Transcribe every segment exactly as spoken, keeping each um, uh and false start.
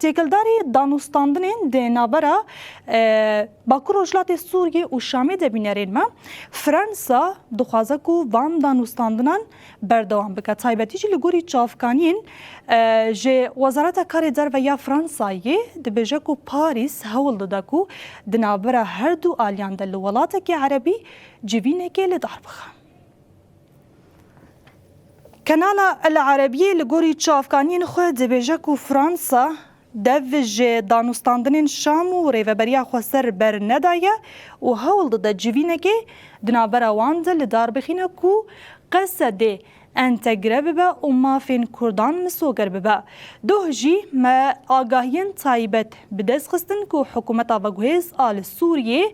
Têkildarî danûstandinên di navbera, e, Bakur Rojhilatê Sûriyê û Şamê de bînerên me. Fransa dixwaze ku van danûstandinan berdewam bike. Taybetî jî li gorî çavkaniyên, e, ji Wezareta Karê Derve ya Fransayê dibêje ku Parîs hewl dide ku di navbera her du aliyan de li welatekî erebî civînekê li dar bixe. Kanala El Erebiyê li gorî çavkaniyên xwe dibêje ku Fransa dev ji danûstandinên Şam û Rêveberiya Xweser bernedaye û hewl dide civînekê di navbera wan de li dar bixîne ku qesedê entegre bibe û mafên Kurdan misoger bibe. Doh jî me agahiyên taybet bi dest xistin ku hikûmeta veguhêz a li Sûriyê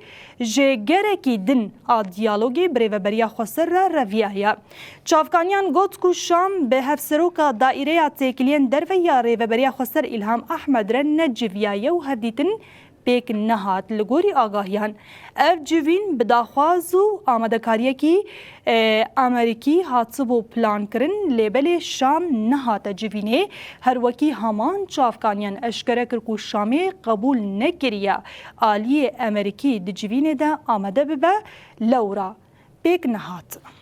ji gerekî din a diyalogê bi Rêveberiya Xweser re reviyaye. Çavkaniyan got ku Şam bi hevseroka Daîreya Têkiliyên Derve ya Rêveberiya Xweser Îlham Ehmed re neciviyaye û hevdîtin pêk nehat. Li gorî agahiyan, ev civîn bi daxwaz û amadekariyekî, e, Amerîkî hatibû plankirin, lê belê Şam nehate civînê. Her wekî heman çavkaniyan eşkere kir ku Şamê qebûl nekiriye aliyê Amerîkî di civînê de amade bibe, lewra pêk nehat.